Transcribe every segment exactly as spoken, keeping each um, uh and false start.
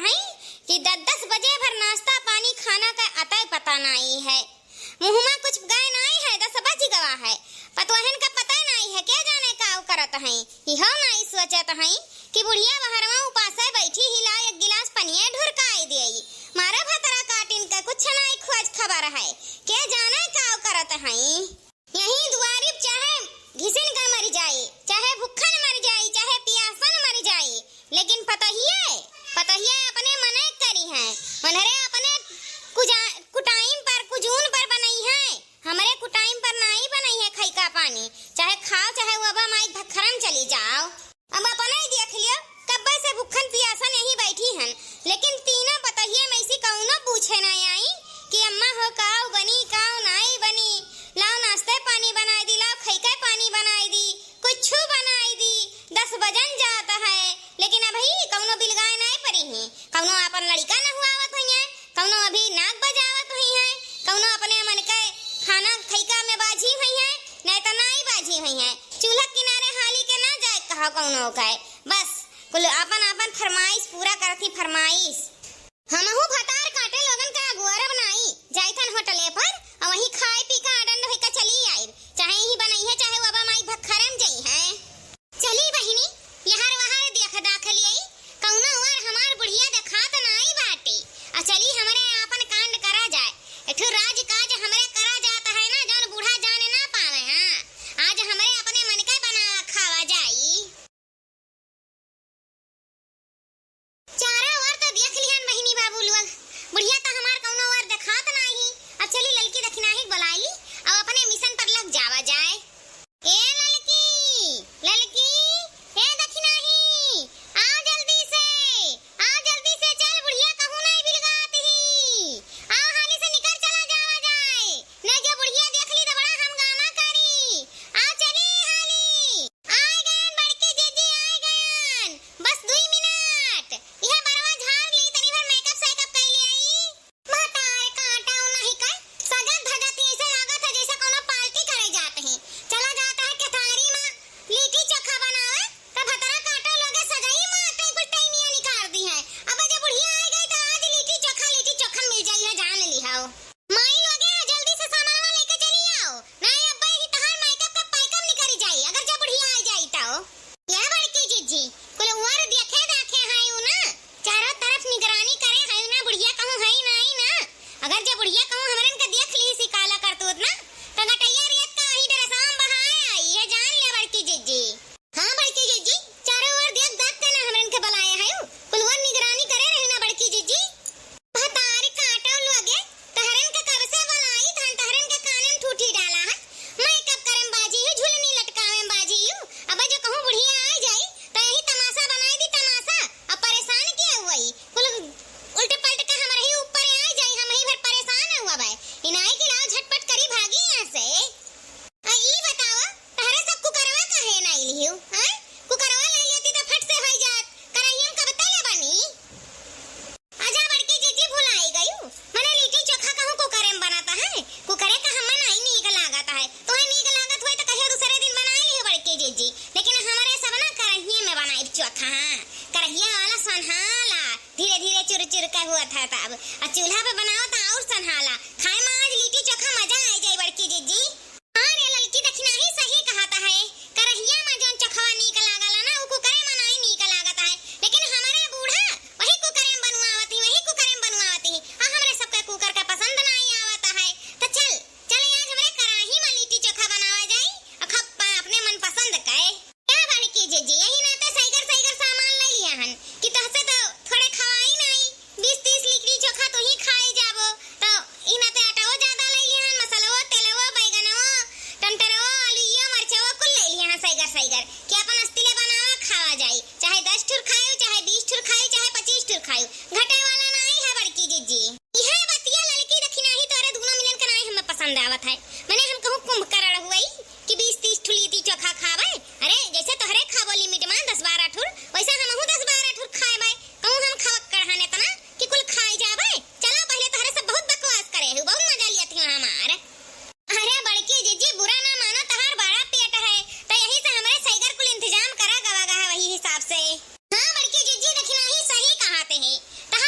हैं कि दस दस बजे भर नाश्ता पानी खाना का अतः पता नाई है। मुँह मा कुछ गए नाई है, दस बज गवा है। पतोहन का पता नाई है, के जाने का करत हैं। इहो नाई सोचत हैं कि बुढ़िया बहरवा उपासे बैठी ही, ला एक गिलास पनिया ढुरकाई देई। मारे भतरा काटिन का कुछ नाई खोज खबर है, के जाने का करत हैं। यही दुआरी पे चाहे घिसिन का मर जाई, चाहे भूखन मर जाई, चाहे पियासन मर जाई, लेकिन पतोहिए, पतोहिए अपने मने करी हैं, उन्हरे अपने कुजा-, कुटाइम पर, कुजून पर बनई हैं, हमरे कुटाइम पर नाई बनई है खइका पानी, चाहे खाओ, चाहे वबा माई भखरम चली जाओ। अब अपने ही देख लियो, कब्बे से भूखन पियासन यहीं बैठी हन, लेकिन तीनों पतोहिए में से कौनो पूछे ना आई कि अम्मा हो काव बनी, काव नाई बनी, लाओ नाश्ते पानी बनाई दी, लाओ खइके पानी बनाई दी, कुछ बनाई दी। दस बजन जात है, लेकिन अबही कौनो बिलगाए नाई परी हैं, कौनो आपन लड़िका नहुआवत हुई हैं, कौनो अभी नाक बजावत हुई हैं, कौनो अपने मन के खाना खइका में बाझी हुई हैं, नहीं तो नाई बाझी हुई हैं। चूल्हा किनारे हाली के ना जाए कहा कौनो के, बस कुल आपन आपन फरमाइश पूरा करत ही फरमाइश। हमहू भतार काटे लोगन का अगुअरब नाई, जाइथन होटले पर और वहीं खाए पी का आनंद होई का चली आइब, चाहे यहीं बनई है, चाहे वबा माई भखरम जई हैं। चली बहिनी, यहर वहर देख दाख लियई, कौनो ओर हमार बुढ़िया देखात नाई बाटी। आ चली हमरे आपन कांड करा जाए। एक ठो राज काज हमरे करा जात है ना, जौन बूढ़ा जाने ना पावे। हाँ, आज हमरे अपने मन के बनावा खावा जाई। चारों ओर तो देख लिहन बहिनी बाबू लोग, बुढ़िया तो हमार कौनो ओर देखात नाई। अब चली ललकी दखिनाही के बुलाई ली, अब अपने मिशन पर लग जावा जाए। ए ललकी, ललकी, ए दखिनाही, आ जल्दी से, आ जल्दी से चल, बुढ़िया कहूँ नाई बिलगात ही। आ हाली से निकर चला जावा जाए, नहीं जो बुढ़िया देख ली तो बड़ा हंगामा करी। आ चली हाली। आय गयन बड़की जीजी, आय गयन। बस दुई मिनट। यह बरवा झाड़ ली, तनी भर मेकअप सेकअप कई लियाई। भतार काटो नहीं कर, सजत धजत ही ऐसे लागत है जैसे कोनो पार्टी करे जात ही। चला जात है केथारी मा लिट्टी चोखा बनावे, त भतरा काटो लोगे सजई मा कई कुल टाइमिया निकाल दी है। अब जब बुढ़िया आ गई त आज लिट्टी चोखा, लिट्टी चोखा मिल जाई है, जान ली हाओ। माई लोगे, जल्दी से सामानवा लेके चली आओ, नाहीं अब्बे ही तहार मेकअप का पैकअप निकरी जाई, अगर जब बुढ़िया आ जाई तो। या बड़की जीजी, कुल ओर देखे दाखे है यू ना, चारों तरफ निगरानी करे है यू ना, बुढ़िया कहूँ है नाई ना, अगर जब बुढ़िया कहूँ हमरन के देख ली सी काला करतूत ना, तो गटैया रेत का वही डरसाम बहाए आई, ये जान ले बड़की जीजी। हाँ बड़की जीजी, चारों ओर देख दाख के ना हमरन के बुलाए है यू, कुल ओर निगरानी करे रहे ना बड़की जीजी। भतार काटो लोगे, तहरन के कब से बलाई थन, तहरन के काने में ठूठी डाला है। मेकअप करे में बाजी यू, झुलनी लटकावे में बाजी यू। अब जो कहूँ बुढ़िया आ जाई, तो यही तमाशा बनाई दी तमाशा। अब परेशान किया हुआ ही? कुल उल्टे पलट के हमरे ही ऊपर आ जाई, हम ही भर परेशान हुआ बे। इनाई की लाओ झटपट करी भागी यहाँ से। आ ई बताओ, तहरे सब कुकरवा काहे नाई लिहियो, हैं? कुकरवा ले लेती तो फट से होई जात, करहिया में कब तले बनी? आजा बड़की जीजी भुलाई गयू, मने लिट्टी चोखा कहूँ कुकरे में बनत है, कुकरे का हम्मा नाई नीक लागत है, तोहे नीक लागत होई तो कहियो दूसरे दिन बनाई लिहियो बड़की जीजी, लेकिन हमरे सब ना करहिये में बनाई चोखा, हाँ, करहिया वाला सन्हाला, धीरे धीरे चुर चुर के हुआ था तब, आ चूल्हा पे बनाओ तो और सन्हाला, खाए में आज लिट्टी चोखा मजा आ जाई बड़की जीजी। हाँ रे ललकी, दखिनाही सही कहत है। करहिया मा जौन चोखवा नीक लागल ना, उ कुकरे मा नाई नीक लागत है। लेकिन हमरे बूढ़ा वही कुकरे मा बनवावत ही, वही कुकरे मा बनवावत ही। आ हमरे सबके कुकर का पसंद नाई आवत है। त चल, चल आज हमरे कराही मा लिट्टी चोखा बनावा जाई। आ खप्पा अपने मन पसंद के। क्या बड़की जीजी, यही नाते सैगर सैगर सामान ले लिया हन कि तहसे तो थोड़े खवाई नाई। बीस तीस लिट्टी चोखा तू ही खाए जाबो, तो ई नाते आटाओ ज्यादा ले लिहन, मसालवो, तेलवो, बैगनवो, टमाटरवो, आलूयो, मरचवो कुल ले लिहन सैगर सैगर, कि अपन अस्तिले बनावा खावा जाई, चाहे दस ठुर खायू, चाहे बीस ठुर खायू, चाहे पच्चीस ठुर खायू, घटे वाला नाई है बड़की जीजी। इहे बतिया ललकी दखिनाही तोरे दुनो मिलन के नाई हमें पसंद आवत है, मने हम कहूँ कुंभकर्ण हुई कि बीस तीस ठुर लिट्टी चोखा खावे, अरे जैसे तोहरे खाबो लिमिट मा दस बारह ठुर, वैसे हमहू दस बारह ठुर खाए बाय। कहूँ हम खवक्कड़ हन एतना कि कुल खाए जाबे? चला, पहिले तोहरे सब बहुत बकवास करे हू, बहुत मजा लियत हू हमार। अरे बड़की जीजी, बुरा ना मानो, तहार बड़ा पेट है, तो यही से हमरे सैगर कुल इंतजाम करा गवा गा है वही हिसाब से। हाँ बड़की जीजी, दखिनाही सही कहत ही, तो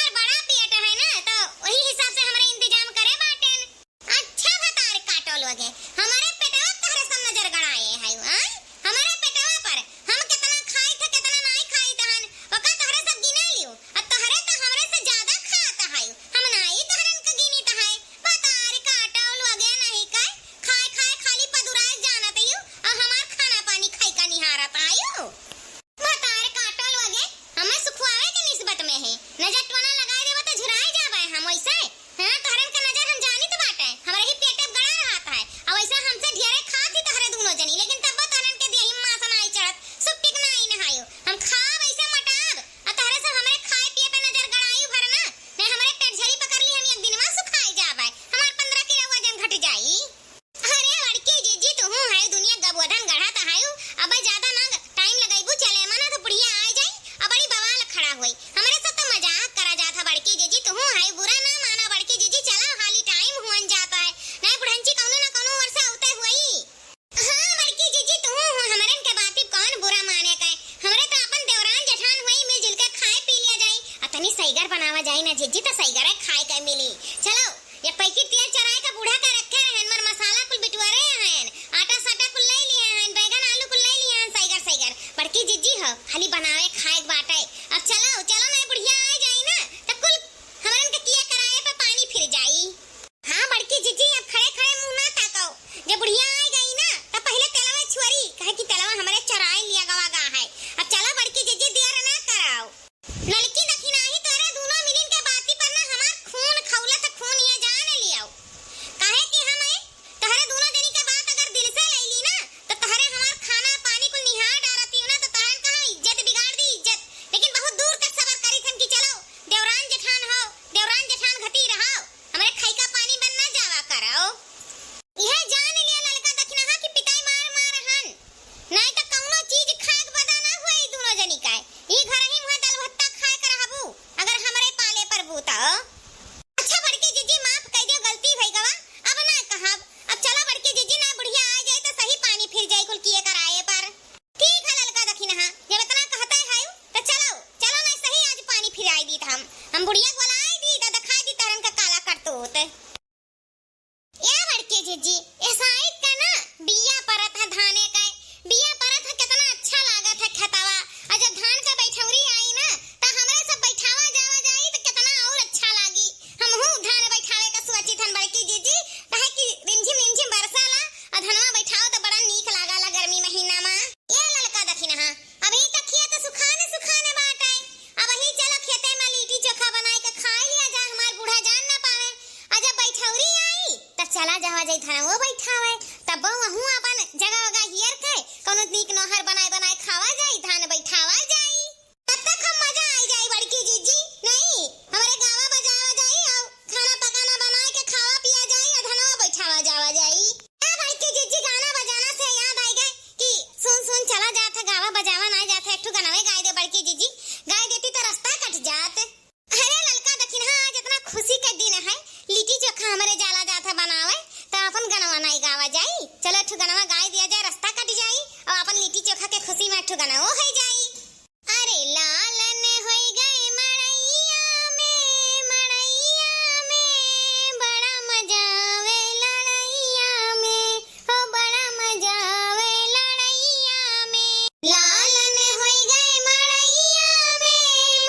जी, ए साइत का ना बिया परत है धाने के, बिया परत है, केतना अच्छा लागत है खेतवा। अउर जब धान का बैठौरी आई ना, त हमरे सब बैठावा जावा जाई त केतना अउर अच्छा लागी। हमहू धान बैठावे का सोचित हन बड़की जीजी, काहे कि रिमझिम रिमझिम बरसाला, अउर धनवा बैठाओ त बड़ा नीक लागाला गर्मी महीना मा। ए ललका दखिनहा, अबहीं तक खेत सुखाने सुखाने बाटे। अबहीं चलो खेते मा लिट्टी चोखा बनाए के खाए लिया जाए, हमार बूढ़ा जान ना पावे। अउर जब बैठौरी आई, त चला जावा जाई धनवो बैठावे। तब वहू अपन जगह वगह हियर के कौनो नीक नोहर बनाए बनाए खावा जाई, धान बैठावा जाई। तब तक हम मजा आई जाई बड़की जीजी। नहीं, हमरे गावा बजावा जाई अउर खाना पकाना बनाए के खावा पिया जाई अउर धनवा बैठावा जावा जाई। ए बड़की जीजी, गाना बजाना से याद आई गए कि सुन सुन चला जात है, गावा बजावा ना जात है, एक ठो गनवे गाए दे बड़की जीजी, गाए देती त रस्ता कट जात। अरे ललका दखिनहा, आज इतना खुशी के दिन है, लिट्टी चोखा हमरे जाला जात है बनावे, त अपन गनवा नाई गावा जाई। चलो एक ठो गनवा गाए दिया जाए, रस्ता कट जाई अउर अपन लिट्टी चोखा के खुशी मा एक ठो गनवो हो जाई। अरे लालन होई गए मड़ैया में, मड़ैया में, बड़ा मजा आवे लड़ैया में, हो बड़ा मजा आवे लड़ैया में। लालन होई गए मड़ैया में,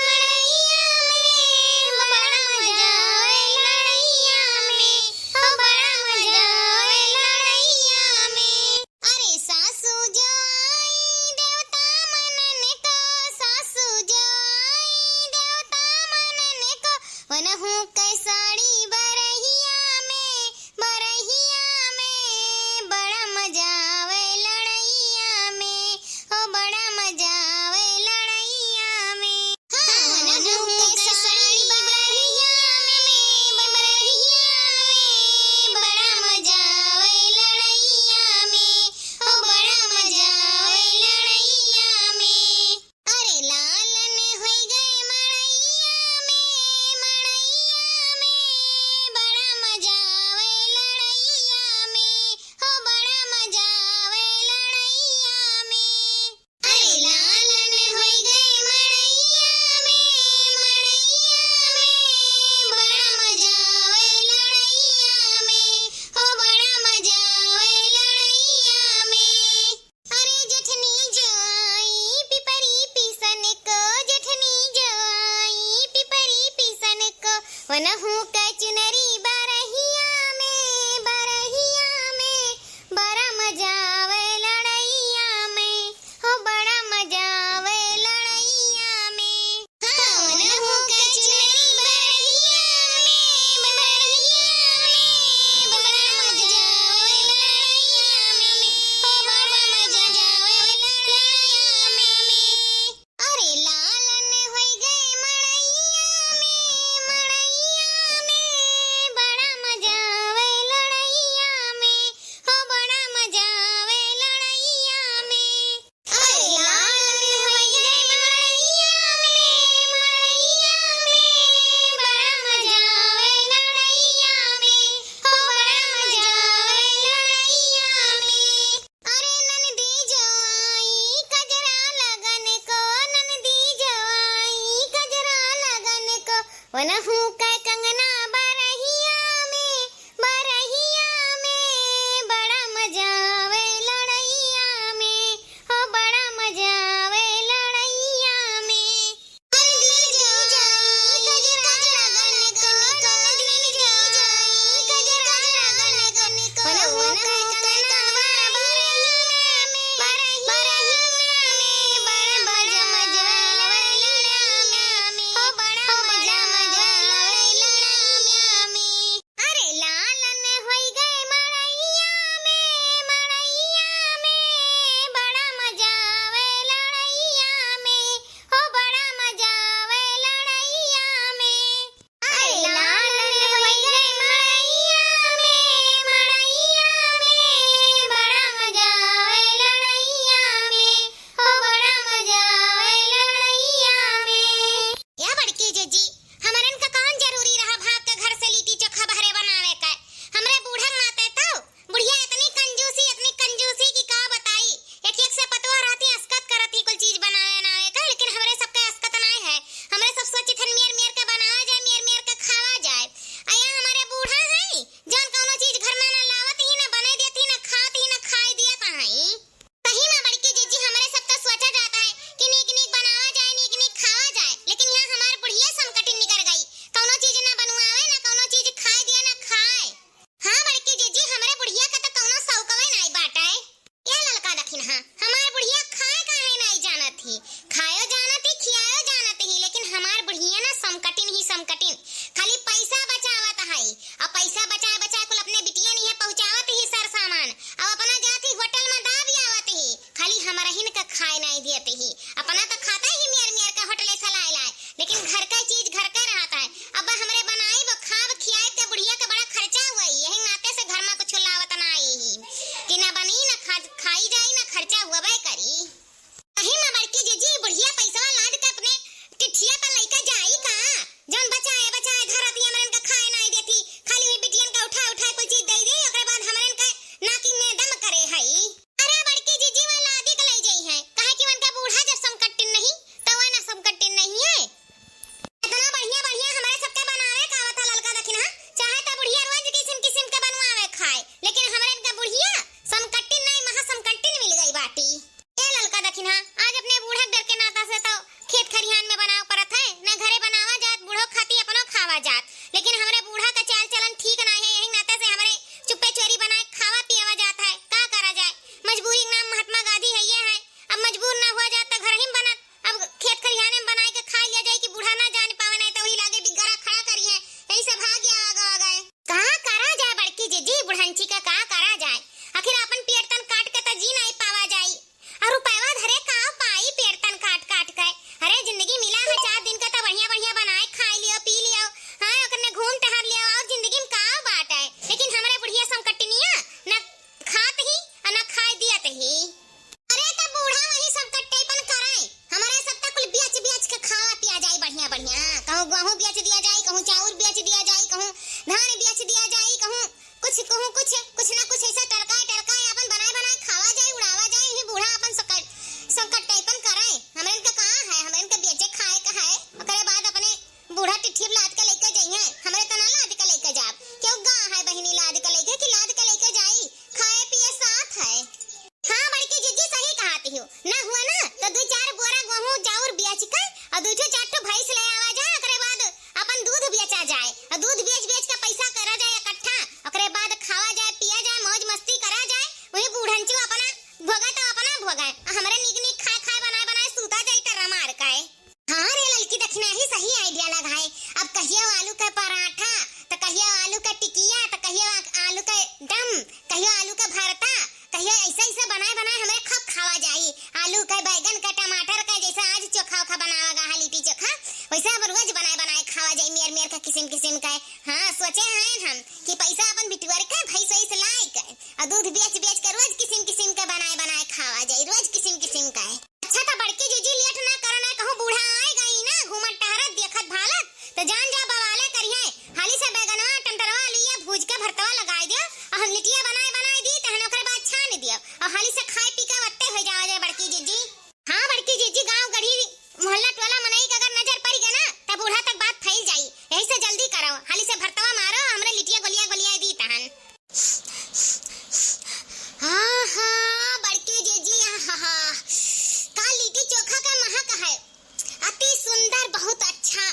मड़ैया में, हो बड़ा मजा आवे लड़ैया में, हो बड़ा मजा आवे लड़ैया में। अरे सासू जो आई देवता मन दम, कहियो आलू का भरता, कहियो ऐसा ऐसा बनाए बनाए हमरे खूब खावा जाई। आलू का, बैगन का, टमाटर का, जैसा आज चोखा ओखा बनावा गा है, लिट्टी चोखा, वैसा हम रोज बनाए बनाए खावा जाई, मेर मेर का, किसिम किसिम का। हाँ, सोचे हैं हम कि पैसा अपन बिटुअर के, भैंस वैस लाए के, और दूध बेच बेच के रोज किसिम किसिम के बनाए बनाए खावा जाई, रोज किसिम किसिम का। अच्छा, त बड़की जीजी, लेट ना करना, कहूँ बूढ़ा आए गई ना, घूमत टहरत, देखत भालत, त जान जा बवाले करिहे। हाली से बैगनवा, टमाटरवा, आलूया भूज के भरतवा लगाई दियो, और हम लिटिया बनाए बनाए दी, तहन ओकरे बाद छान दियो, और हाली से खाए पी के वत्ते हो जावा जाए बड़की जीजी। हाँ बड़की जीजी, गाँव गढ़ी, मोहल्ला टोला मनई के अगर नजर पड़ गया ना, त बूढ़ा तक बात फैल जाई। यही से जल्दी करो, हाली से भरतवा मारो, हमरे लिटिया गोलिया गोलिया दी तहन। हाँ, हाँ, बड़की जीजी, आहा, का लिट्टी चोखा का महक है, अति सुंदर, बहुत अच्छा।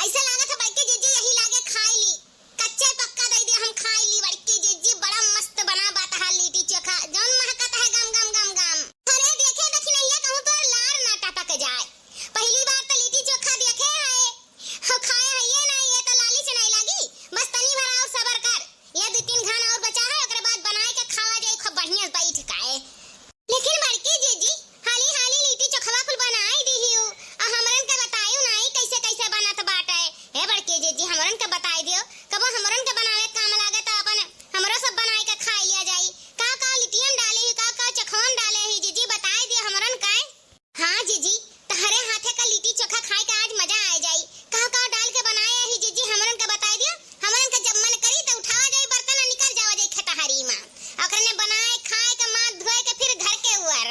ऐसा लागत है बड़की जीजी, यही लागे खाई ली, कच्चे पक्का दे दे, हम खाई ली बड़की जीजी, बड़ा मस्त बना बात है लिट्टी चोखा, जौन महकत है गम गम गम गम। अरे देखे दखिनैया, कहूँ तो लार ना टपक जाए, पहली बार तो लिट्टी चोखा देखे है, हम खाए है ये ना, ये तो लाली से नहीं लगी, बस तनी भर और सबर कर। ये दू तीन घान और बचा है, ओकरे बाद बनाए के खावा जाई खूब बढ़िया बैठ के। लेकिन बड़की जीजी, हाली हाली लिट्टी चोखवा कुल बनाई दिहियो, आ हमरन के बताइयो नाई कैसे कैसे बनत बाटे। हे बड़की जीजी, हमरन के बताई दियो, कबो हमरन के बनावे काम लागे त अपन हमरो सब बनाए के खाई लिया जाई। का का लिट्टियन डाले ही, का का चोखवन डाले ही, जीजी बताई दियो हमरन के। हाँ जीजी, तहरे हाथे का लिट्टी चोखा खाए के आज मजा आ जाई। का का डाल के बनाए ही जीजी, हमरन के बताई दियो, हमरन के जब मन करी त उठावा जाई बर्तन आ निकल जावा जाई खेतहरी मा। ओकरे ने बनाए, खाए के, माथ धोए के, फिर घर के उअर।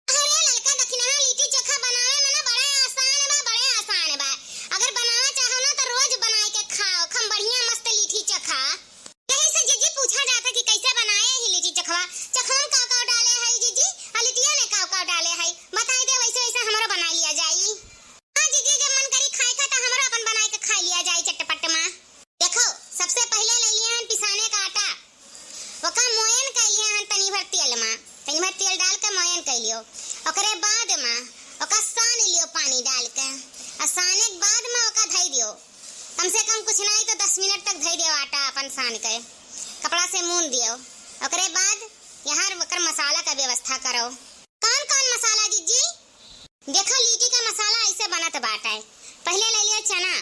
अरे ललका दखिनहा, लिट्टी चोखा बनावे में ना बड़ा आसान बा, बड़े आसान बा। अगर बनावे चाहो ना त रोज बनाए के खाओ, खूब बढ़िया मस्त लिट्टी चोखा। यही से जीजी पूछा जाता कि कैसे बनाए ही लिट्टी चोखवा, चोखवा में का का डाले है जीजी, आ लिट्टिया में का का डाले है, बताई दे, वैसे वैसे हमरो बना लिया जाई। हाँ जीजी, जब मन करी खाए का त हमरो अपन बनाए के खा लिया जाई चटपट मा। देखो, सबसे पहिले ले लिया हन पिसाने का आटा, ओका मोयन कर लिया हन तनी भर तेल मा, तनी भर तेल डाल के मोयन कर लियो। ओकरे बाद मा ओका सान लियो पानी डाल के, आ साने के बाद मा ओका धई दियो। कम से कम कुछ नाई तो दस मिनट तक धई दियो आटा अपन सान के, कपड़ा से मून दियो। ओकरे बाद यहाँ ओकर मसाला का व्यवस्था करो। कौन कौन मसाला जीजी? देखो, लिट्टी का मसाला ऐसे बनत बाटे। पहिले ले लियो चना,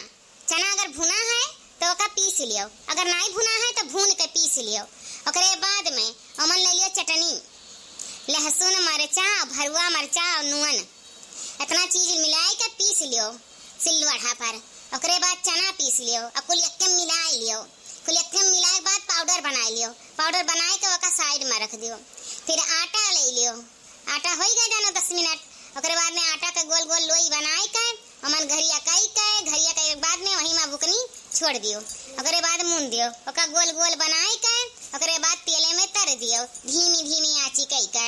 चना अगर भुना है तो ओका पीस लियो, अगर नाई भुना है तो भून के पीस लियो। ओकरे बाद में ओमन ले लियो चटनी, लहसुन, मरचा, भरुआ मरचा और नून, इतना चीज मिलाए के पीस लियो सिलवढ़ा पर। ओकरे बाद चना पीस लियो और कुल एक्के मिलाए लियो। कुल एक्के मिलाए के बाद पाउडर बनाए लियो। पाउडर बनाए के ओका साइड में रख दियो। फिर आटा ले लियो, आटा होई गए जानो दस मिनट। ओकरे बाद में आटा के गोल गोल लोई बनाए के, ओमन घरिया कई के, घरिया के बाद में वही में बुकनी छोड़ दियो। ओकरे बाद मून दियो, ओका गोल गोल बनाए के, ओकरे बाद तेले में तर दियो, धीमी धीमी आँची कई के।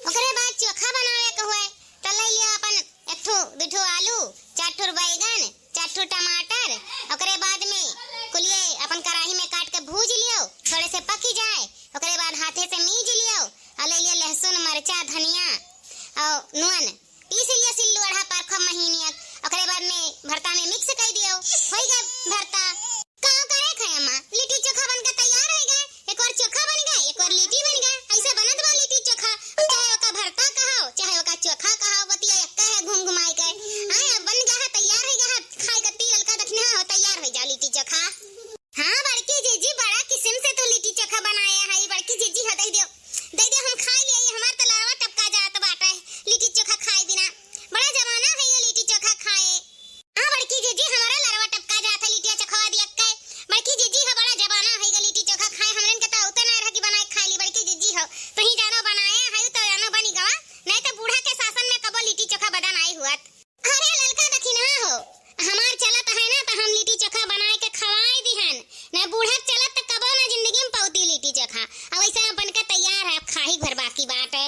ओकरे बाद चोखा बनावे के हुए, तो ले लियो अपन एक ठो, दू ठो आलू, चार ठो बैगन, चार ठो टमाटर, ओकरे बाद में कुलिये अपन कढ़ाई में काट के भूज लियो, थोड़े से पकी जाए, ओकरे बाद हाथे से मीज लियो, और ले लियो लहसुन, मरचा, धनिया और नून, पीस लियो सिल्लोढ़ा पर खूब महीनियत, ओकरे बाद में भरता में मिक्स कर दियो, होई गए भरता। का करे खाए अम्मा, लिट्टी चोखा बन के तैयार हो गए, एक बार चोखा बन गए, एक बार लिट्टी बन गए, ऐसे बनत बा लिट्टी चोखा। चाहे ओका भरता कहो, चाहे ओका चोखा कहो, बतिया एक्के है घूम घुमाए के। हाँ, अब बन गया है, तैयार हो गया है, खाए के ती ललका दखिनहा हो, तैयार हो जा लिट्टी चोखा। हाँ बड़की जीजी, बड़ा किस्म से तू लिट्टी चोखा बनाया है बड़की जीजी, हो दे दियो, दे दियो, हम खाए लिए, हमार तो लावा टपका जात बाटे लिट्टी चोखा खाए बिना। बड़ा जमाना है ये लिट्टी चोखा खाए। हाँ बड़की जीजी, हमारा लरवा टपका जात है लिट्टिया चोखवा दिया के। बड़की जीजी हो, बड़ा जमाना है ये लिट्टी चोखा खाए, हमरन के तो उतना रह कि बनाए खा ली। बड़की जीजी हो, तुही जानो बनाए है तो जानो बनी गवा, नहीं तो बूढ़ा के शासन में कबो लिट्टी चोखा बदा नाई हुअत। अरे ललका दखिनहा हो, हमार चलत है ना तो हम लिट्टी चोखा बनाए के खवाए दिहन, नहीं बूढ़ा के चलत तो कबो ना जिंदगी में पौती लिट्टी चोखा। अब वैसे हम बन के तैयार है, अब खाही भर बाकी बाटे।